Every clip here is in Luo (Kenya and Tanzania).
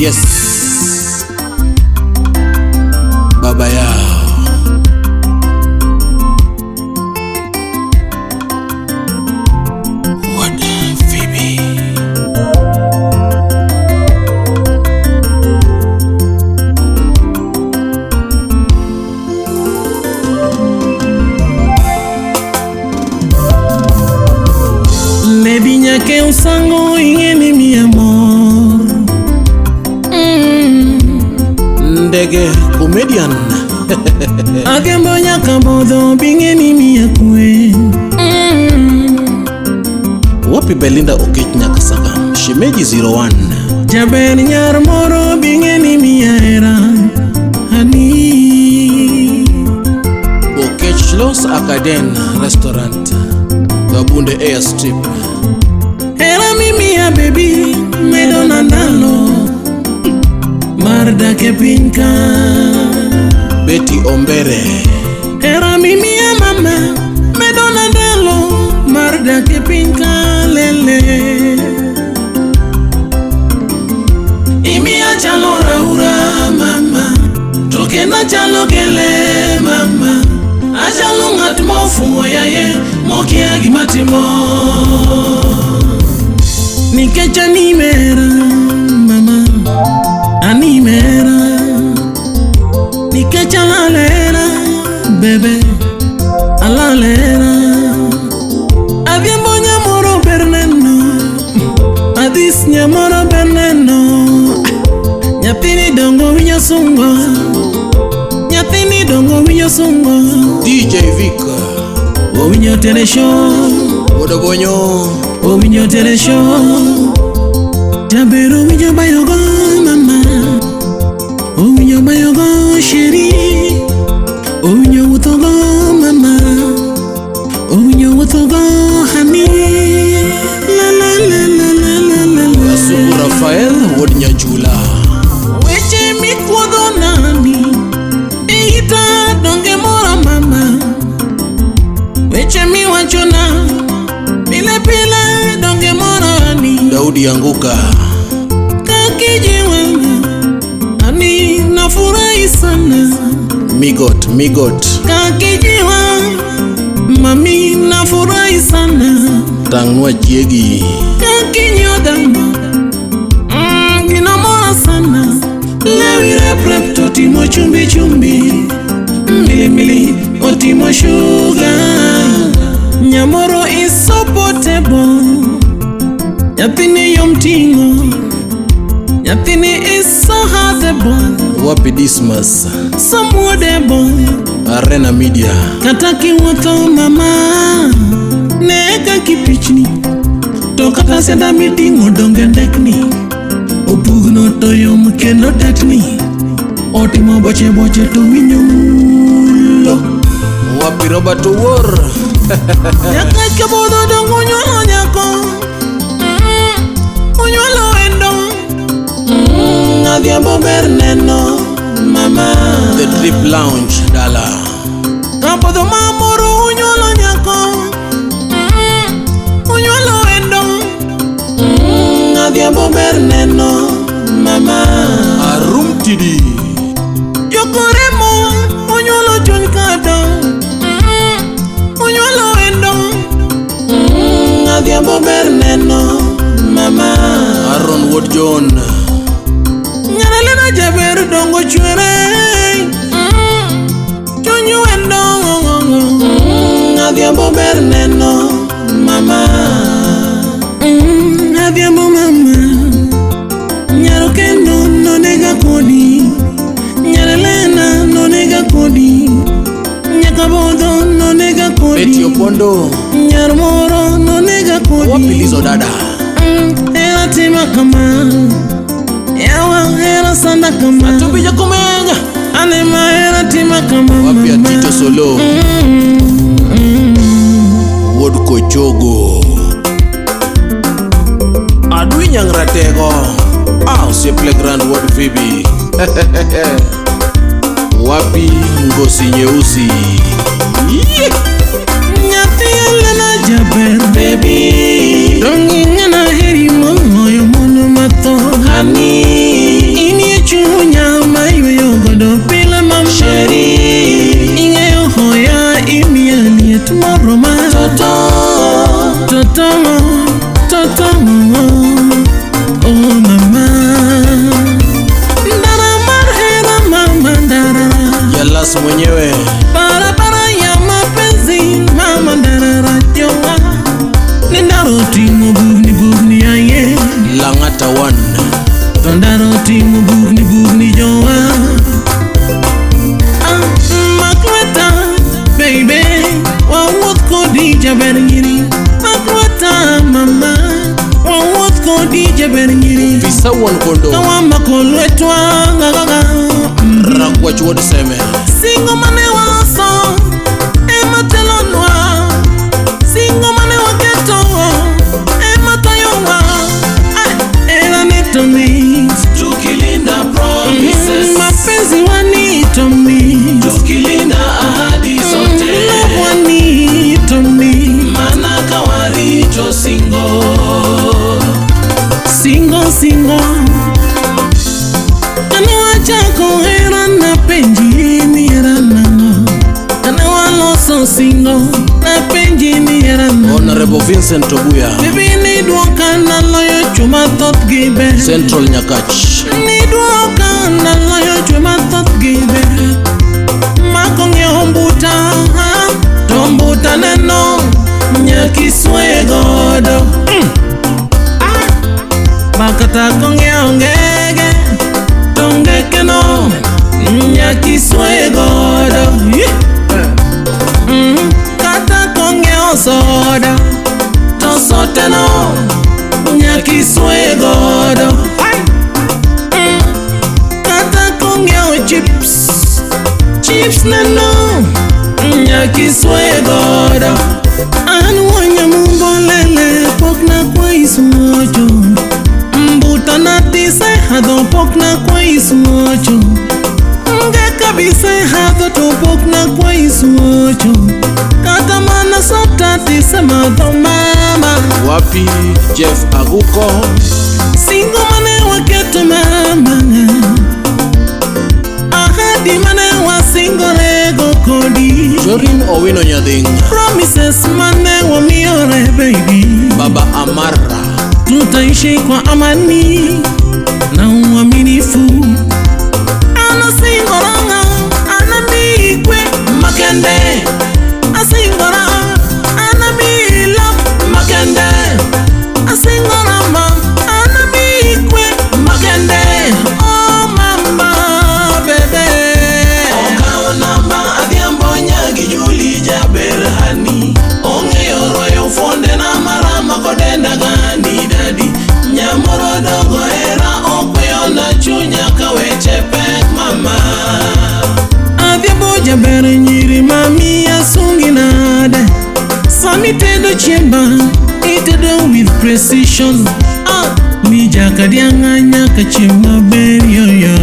Yes. Baba yao. What Phoebe. Lady nyake usango ing'eni miya mor. Ndege comedian. Agembo nyaka bodho bing'eni miya kwe. Wapi Belinda Okech Nyakasaka. Shemeji 01. Jaber nyar moro bing'eni miya hera. Ani. Okech Los Acaden Restaurant. Kabunde Airstrip. Hera mimiya baby medo na ndalo mar dak e piny ka. Betty Ombere. Hera mimiya mama medo na ndalo mar dak e piny ka lele. Imiya chalo raura mama, to kendo achalo gele mama. Achalo ng'at mofuwo yaye mokia gima timo. Nikech animera mama, animera. Nikech alalera bebe, alalera. Adhiambo nyamoro ber neno, adhis nyamoro ber neno. Nyathini dongo winjo sungo, nyathini dongo winjo sungo. DJ Vic. Owinjo tere show, Odobonyo. owinjo tere show. Jaber owinjo bayogo mama, owinjo bayogo sheri, owinjo wuothogo mama, owinjo wuothogo hani. La la la la la la la la. Kasuku Rafael Wuod Nyanchula. Weche mikuodho nani ita donge mora mama. Weche miwachona pile pile donge mora ani. Daudi Anguka. Kakijiwa ani nafurahi sana. Migot, Migot. Kakijiwa mami nafurahi sana. Tang'nwa chiegi. Kakinyodha gino mora sana. Lewi rep rep to timo chumbi chumbi. Mili mili otimo sugar. Nyamoro is so portable. Nyathini yom ting'o. Nyathini is so huggable. Wapi Dismas. So muodable. Arena Media. Kata kiwuotho mama, ne kaka ipichni. To kata sianda miting'o donge ndekni. Opugno to yom kendo tetni. Otimo boche boche to winjo mulo. Wapi Robert Owuor. Nyaka kabodho dongo onyuolo nyako. Onyuolo wendo. Adhiambo ber neno mama. The Trip Lounge Dala. Kapodho mamoro onyuolo nyako. Onyuolo wendo. Adhiambo ber neno mama. Arum Tidi. Jokoremo onyuolo chuny kado. Onyuolo wendo. Adhiambo ber neno mama. Aaron Wuod John. Nyarelena jaber dongo chwere. Chuny wendo. Adhiambo ber neno mama. Adhiambo mama. Nyaro kendo nonega kodi. Nyarelena nonega kodi. Nyakabodho nonega kodi. Betty Opondo. Nyar moro nonega kodi. Wapi Lizo dada. Hera tima kama. Yawa hera sanda kama. Atubija kumenya. Anema hera tima kama. Wapi mama. Atito Solo. Wuod Kochogo. Adwi Nyang' Ratego. Ah, osiep Legrand Wuod Phoebe. Wapi Ngosi Nyeusi. Yee! Nyathi Elena jaber Baby. Donge ing'ena heri moloyo mon matho. Honey. jaber nyiri. Visa wuon kondo. Kawamako lwetwa gagaga. Rakwach wuod Seme. Singo mane waloso ema telonwa. Singo mane waketo ema tayowa. Era ni to mit. Tukilinda promises. Mapenzi wani to mit. Tukilinda ahadi zote. Love wani to mit. Mana kawarito singo. Singo singo. Kane wachako hera napenji ni hera nang'o. Kane waloso singo napenji ni hera nang'o. Honorable Vincent Obuya. Baby nidwoka naloyo chwo mathoth gi ber. Central Nyakach. Nidwoka naloyo chwo mathoth gi ber. Makong'iewo mbuta, to mbuta neno nyaka iswaye godo. Makata kong'iewo ngege, to ngeke no nyaka iswaye godo. Kata kong'iewo soda, to sote no nyaka iswaye godo. Kata kong'iewo chips, chips neno nyaka iswaye godo. An wuon nyamumbo lele pok nakwayi suocho. Mbuta natisehadho pok nakwayi suocho. Ngeka bisehadho to pok nakwayi suocho. Kata mana sota tisemadho mama. Wapi Jeff Aguko. Singo mane waketo mama. Ahadi mane wasingorego kodi. Jorin Owino Nyading. Promises mane wamiyore baby. Baba Amara. Tutaishi kwa amani na uaminifu. Anasingoranga anamikwe makende. Asingora anamila makende. Asingorama anamikwe makende. Oh mama bebe. Okawo namba Adhiambo nyagi Juli jaber hani. Ong'eyo royo fuonde na marama kodenda gani dadi. Nyamoro dongo hera okweyo na chunya ka weche pek mama. Adhiambo jaber nyiri mami asungi nade. Sami tedo chiemba itedo with precision. Mi jaka dianga nyaka chiem maber yoyo.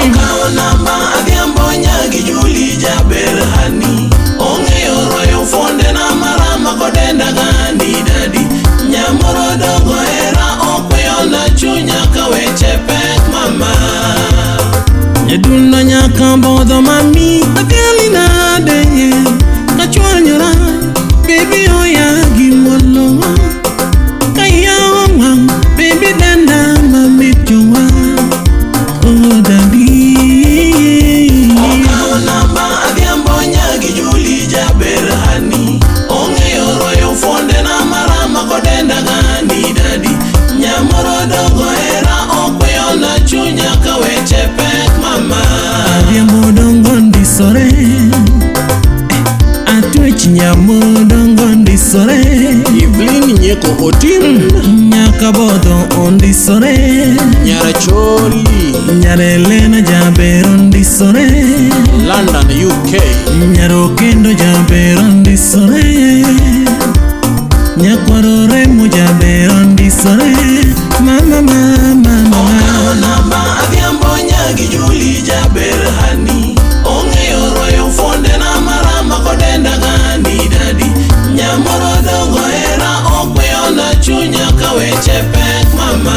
Okawo namba Adhiambo nyagi Juli jaber hani. Ong'eyo royo fuonde na marama kodenda gani dadi. Nyamoro dongo hera okweyo na chunya ka weche pek mama. Nyadundo nyaka bodho mami adhiali nade. Kachwanyora baby oya gimolowa. Kayawo wang' baby denda mamit jowa. Oh daddy. Okawo namba Adhiambo nyagi Juli jaber hani. Ong'eyo royo fuonde na marama kodenda gani dadi. Nyamoro dongo hera okweyo na chunya ka weche pek mama. Adhiambo dongo ndisore. Atwech nyamo dongo ndisore. Evelyn Nyeko Otim. Nyaka bodho ondisore. Nyaracholi. Nyarelena jaber ondisore. London UK. Nyaro kendo jaber ondisore. Nyakwaro remo jaber ondisore. Mama mama mama. Okawo namba Adhiambo nyagi Juli jaber hani. Ong'eyo royo fuonde na marama kodenda gani dadi. Nyamoro dongo hera okweyo na chunya ka weche pek mama.